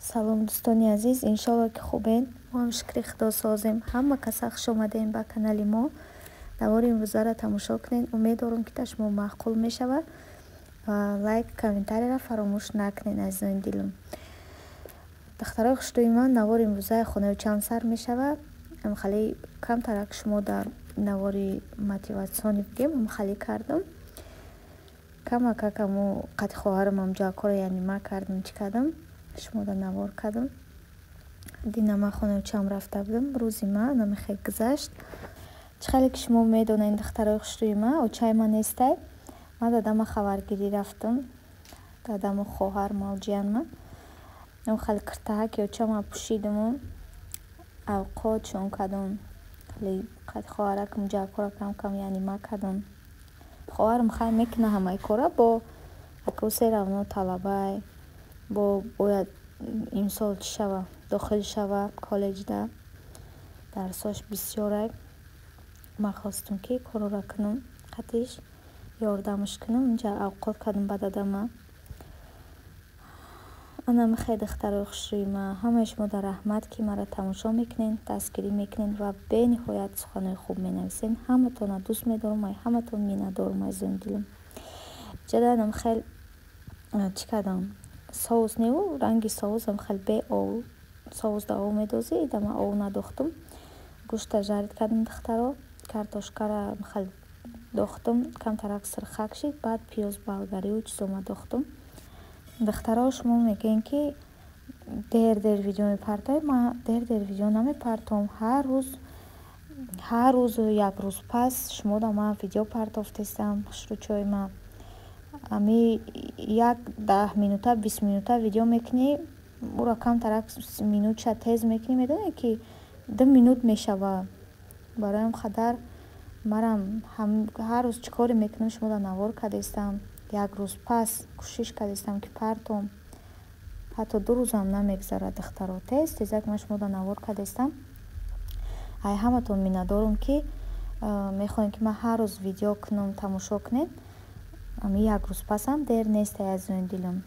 Салом, дӯстони азиз, иншолло, ки хубен. Мо ҳам, шукри Худо, созем. Ҳама каса хуш омадем ба канали мо. Навори имрӯзаро тамошо кунед. Умед дорам, ки ба шумо маъқул мешавад. Лайк, комментарийро фаромӯш накунед, азизони дилам. Духтарои хушрӯи ман, навори имрӯзаи хонаи чанд сар мешавад. Хеле камтарак шумо дар навори мотивационный бигем, хеле кардам. Камакак аму қати хоҳарам ҳамҷо кора, яъне ма кардам, чӣ кардам, шумо да навор кардам. Дина ман хонаи чам рафта будам. Рӯзи ма намехе гузашт. Чӣ хеле ки шумо медонед, духтарои хушрӯи ма, очаи ма нестай. Ман дадама хабаргирӣ рафтам, дадаму хоҳар мавҷиянма. Хеле киртаҳаки очама пӯшидаму авқот шон кардам. Хеле қати хоҳаракам ҷакора кам кам, яъне ма кардам. Хоҳарам хай мекуна ҳамаи кора, бо аку всё равно талабай, бо бояд имсол чӣ шава, дохил шава коллеҷда, дарсош бисёрай. Ман хостам, ки корора кунам, қатиш ёрдамаш кунам. Инҷа авқот кардам ба дадама. Ана михе, духтарои хушрӯи ма, ҳамаи шумо дар раҳмат, ки маро тамошо мекунед, дастгирӣ мекунед ва бениҳоят суханҳои хуб менависед. Ҳаматонро дӯст медорам, ай ҳаматон миннатдорам, азизони дилам. Ҷада намхел чӣ кардам, соус неву ранги соусам хел бе ов, соус да ов медозӣ, ида ман ов надохтам. Гӯшта жарить кардам, духтаро, картошкара хел дохтам, камтарак сирхак шид, баъд пиёз болгариву чизома дохтам. Духтаро, шумо мегӯед, ки дер дер видео мепартоед. Ман дер дер видео намепартом. Ҳар рӯз, ҳар рӯзу як рӯз пас шумода ман видео партофтестам. Хушрӯчои ман, ами як 10 минута, 20 минута видео мекунӣ, ӯро камтарак минутша тез мекунӣ, медонӣ, ки 2 минут мешавад. Барои ҳам қадар марам ҳар рӯз чӣ коре мекунам, шуморо навор кардастам. Як рӯз пас кӯшиш кардастам, ки партом. Ҳатто 2 рӯзам намегзарад, духтаро, тез тезак ман шуморо навор кардастам. Ай ҳаматон миннатдорам, ки мехоҳем, ки ман ҳар рӯз видео кунам, тамошо кунед. Ами як рӯз пасам дер нестай, азизони дилам.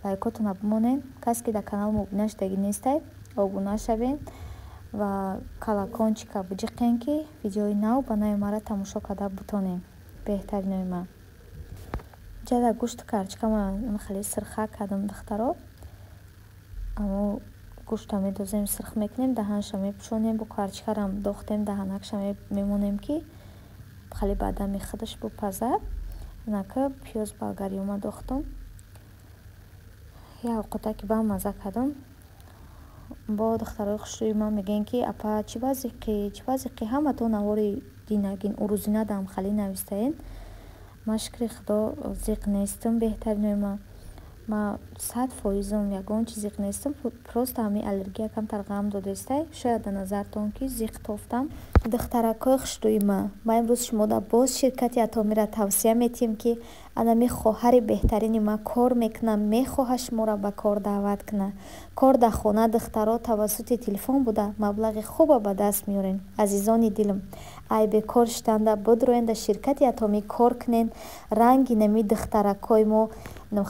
Лайкотонро бимонед. Касе ки дар каналам обуна шудагӣ нестай, обуна шавед ва колокольчика биҷиқен, ки видеои нав ба нави маро тамошо карда бутонед. Беҳтаринои ман, ҷада гӯшту карчкама хеле сирха кардам, духтаро. Амо гӯшта медозем, сирх мекунем, даҳанша мепӯшонем, бо карчкарам дохтем, даҳанакша мемонем, ки хеле ба дами худаш бупазад. Нака пиёз болгариёма дохтам. Як овқотаки бамаза кардам. Бо духтарои хушрӯи ман мегӯянд, ки апа, чӣ ба зиқӣ, чӣ ба зиқӣ? Ҳаматон навори динагин урӯзина дам халӣ навистаед. Ман, шукри Худо, зиқ нестам. Беҳтаринои ман, ман 100%-ам, ягон чи зиқ нестам. Просто ҳамин аллергия камтар ғам додестай, шояд дар назартон ки зиқ тофтам. Духтаракҳои хушрӯи ман, ман имрӯз шумода боз ширкати Атомиро тавсия метиҳем, ки анами хоҳари беҳтарини ман кор мекунад, мехоҳад шуморо ба кор даъват кунад. Кор дар хона, духтаро, тавассути телефон буда, маблағи хуба ба даст меорем. Азизони дилам, ай бекор шитанда бидроен, дар ширкати Атомӣ кор кунен, ранги нами духтаракҳои мо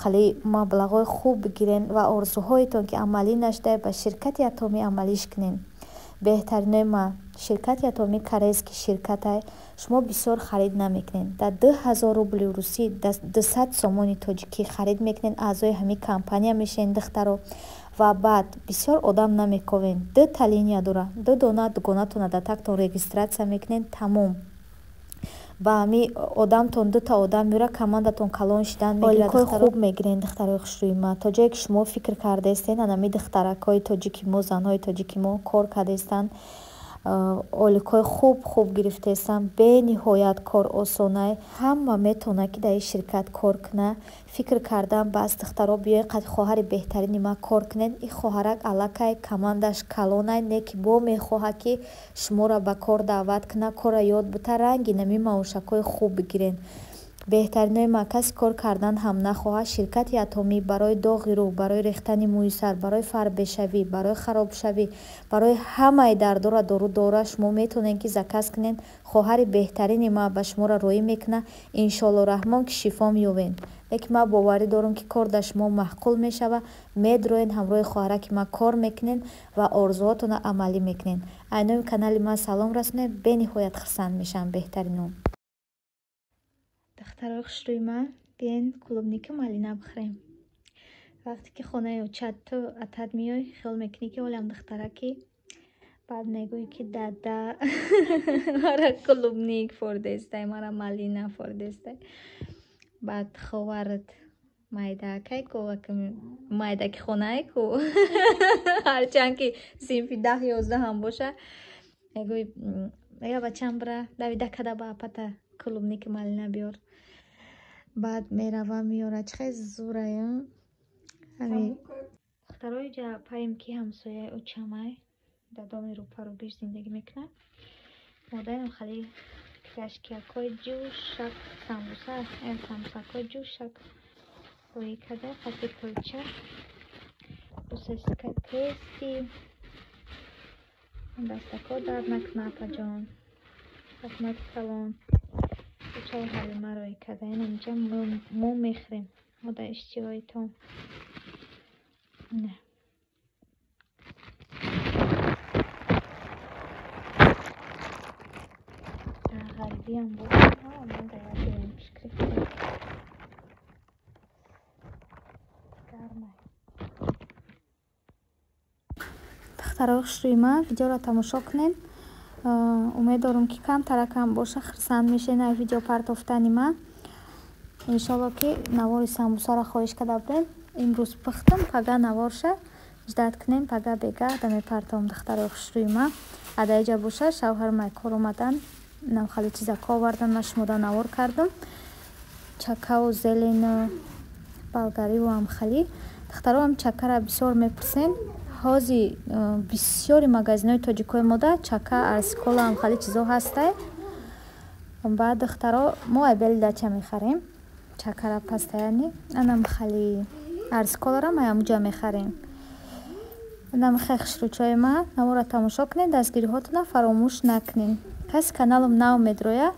хеле маблағҳои хуб бигирен ва орзуҳоятон, ки амалӣ нашуда, ба ширкати Атомӣ амалиш кунен. Беҳтаринои ман, ширкати Атомӣ корейский ширкатай. Шумо бисёр харид намекунед. Дар 2000 рубли русӣ, 200 сомони тоҷикӣ харид мекунед, аъзои ҳамин компания мешавед, духтаро, ва баъд бисёр одам намековен. Дута линия дора, ду дона дугонатона дар тактон регистрация мекунед, тамом. Ба ҳами одамтон дута одам меёра, командатон калон шидан мегирад, хуб мегирен. Духтарои хушрӯи ман, то ҷое ки шумо фикр кардаистед, анами духтаракҳои тоҷики мо, занҳои тоҷики мо кор кардаистанд, оликҳои хуб хуб гирифтаистанд. Бениҳоят кор осонай, ҳама метавонад, ки дар ин ширкат кор кунад. Фикр кардан бас, духтаро, биёед, қад хоҳари беҳтарини ман кор кунед. Ин хоҳарак аллакай командаш калонай, не ки бо мехоҳад, ки шуморо ба кор даъват кунад, корро ёд бита, ранги нами маошакҳои хуб бигиред. Беҳтаринои ман, касе кор кардан ҳам нахоҳад, ширкати Атомӣ барои доғи рӯҳ, барои рехтани мӯи сар, барои фарбешавӣ, барои харобшавӣ, барои ҳамаи дардора дору дора. Шумо метавонед, ки заказ кунед. Хоҳари беҳтарини ман ба шуморо роҳӣ мекунад. Иншоалло раҳмон, ки шифо меёбед. Лекин ман боварӣ дорам, ки кор дар шумо маъқул мешава. Медроен, ҳамроҳи хоҳараки ман кор мекунен ва орзуҳотонро амалӣ мекунен. Айноми канали ман салом расонед, бениҳоят хурсанд мешавам, беҳтаринон. Духтарои хушрӯи ман, биен клубника, малина бихӯрем. Вақте ки хонаи очату атат меой, хиёл мекунӣ, ки ҳолиам духтаракӣ. Баъд мегӯӣ, ки дада мара клубник фордестай, мара малина фордестай. Баъд ховарат майдакай ку, майдаки хонае ку, ҳарчанд ки синфи 10-11 ҳам боша, мегӯй, мега: «Бачам, бира давида када ба апата клубники, малина биёр». Баъд мерава, меёра. Чӣ хел зурая ҳами. Духтарои ҷа паем, ки ҳамсояи очамай, дар доми рӯпарӯбиш зиндагӣ мекунад. Модарам хали пирожкиякҳои ҷӯшак, самбуса, самбусакҳои ҷӯшак рӯӣ карда, қати кулча, сосиска тести. Дастакҳо дард накунад, апаҷон, раҳмати калон. Кулчаи Ҳалима рӯӣ карда. Инамҷа мо мехӯрем, мо дар иштиҳоитон. Не, ғарибиам бошад, мо дар як шукри Худо, гармай. Духтарои хушрӯи ман, видеоро тамошо кунед. Умед дорам, ки камтаракам боша, хурсанд мешавед аз видео партофтани ман. Иншолло, ки навори самбусаро хоҳиш карда будем, имрӯз пухтам, пага наворша ждать кунем, пага бегаҳ да мепартовам. Духтарои хушрӯи ман, адаиҷа боша, шавҳарам ай кор омадан, инам хеле чизако овардан, ман шумода навор кардам: чакаву зелену болгариву амхали. Духтаро, ам чакара бисёр мепурсен. Ҳози бисёри магазинҳои тоҷикои мода чака, арсикола, амхали чизо ҳастай. Баъд, духтаро, мо ай Белый дача мехарем чакара постоянно, анам хали арсиколара ма амуҷа мехарем. Инам хеле хушрӯчои ман, навора тамошо кунед, дастгириҳотонро фаромӯш накунед. Каси каналам нав медрояд,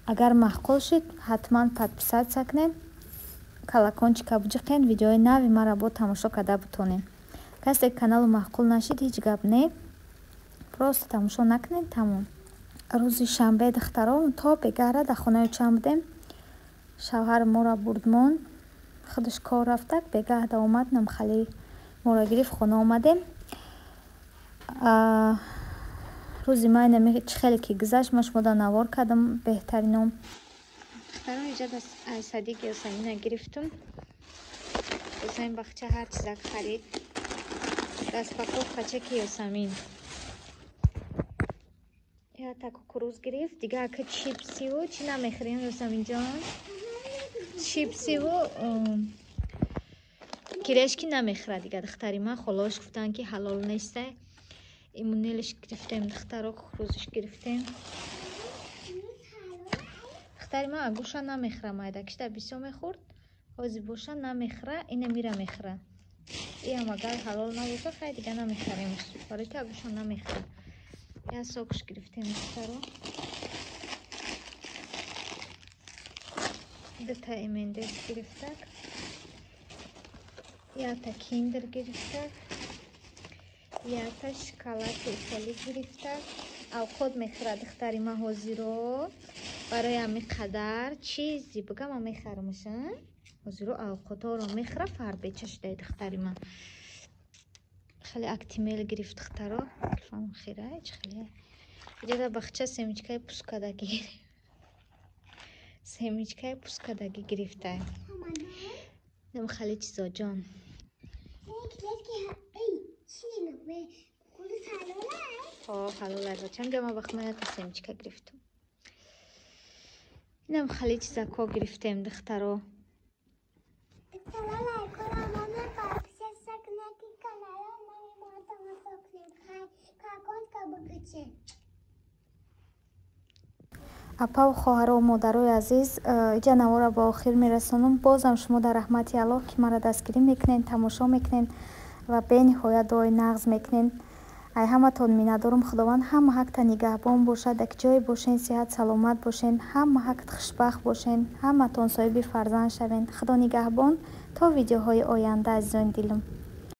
агар маъқул шуд, ҳатман подписаться кунед, колокольчика буҷиқед, видеои нави маро бо тамошо карда бутонед. Касе каналу маъқул нашид, ҳеҷ гап не, просто тамошо накунед, тамом. Рӯзи шанбе, духтаро, то бегаҳра дар хонаи очам будем. Шавҳари моро бурд, монд, худаш кор рафтак, бегаҳда омад, намхали моро гирифт, хона омадем. Рӯзи май чӣ хеле ки гузашт, ман шумода навор кардам, беҳтарином. Духтаро, иҷа ай садик Ёсамина гирифтум. Ёсамин бахча ҳар чизак харид. Распаковка чеки Ёсамин. Ята кукуруз гирифт, дига ака чипсиву чӣ намехӯрем, Ёсаминҷон? Чипсиву кирешки намехӯрад дига духтари ман, холош гуфтанд, ки ҳалол нестай. Имунелиш гирифтем, духтаро, кукурузиш гирифтем. Духтари ман агуша намехӯра, майдакишда бисёр мехӯрд, ҳозир боша намехӯра, ина мира мехӯра. Иам агар ҳалол набоша, хай, дига намехарем, барои ки агуша намехӯра. Я сокш гирифтем, духтаро, дута M&M's гирифтак, ята киндер гирифтак, ята шоколади италӣ гирифтак. Авқот мехӯрад духтари ман ҳозиро, барои ҳамин қадар чизи бигам ман мехарамаша. Ҳозиро авқотҳоро мехӯра, фарбеча шудаи духтари ман. Хеле Актимел гирифт, духтаро, телефоном хира чӣ хеле. Иҷода бахча семечкаи пускадагӣ, семечкаи пускадагӣ гирифтай. Нам хеле чизо, ҷон. Ҳалолай, бачам. Ҷа ма вақт ма ята семечка гирифтум. Инам хеле чизако гирифтем, духтаро. Подписаться канал, кунед. Апаву хоҳару модарои азиз, иҷа навора ба охир мерасонам. Бозам шумо дар раҳмати Аллоҳ, ки маро дастгирӣ мекунед, тамошо мекунед ва бениҳоят дуои нағз мекунед. Ай ҳаматон миннатдорам. Худованд ҳама ҳақта нигаҳбон бошад. Дар ки ҷое бошен, сиҳат саломат бошен, ҳама ҳақт хушбахт бошен, ҳаматон соҳиби фарзанд шавен. Худо нигаҳбон, то видеоҳои оянда, азизони дилам.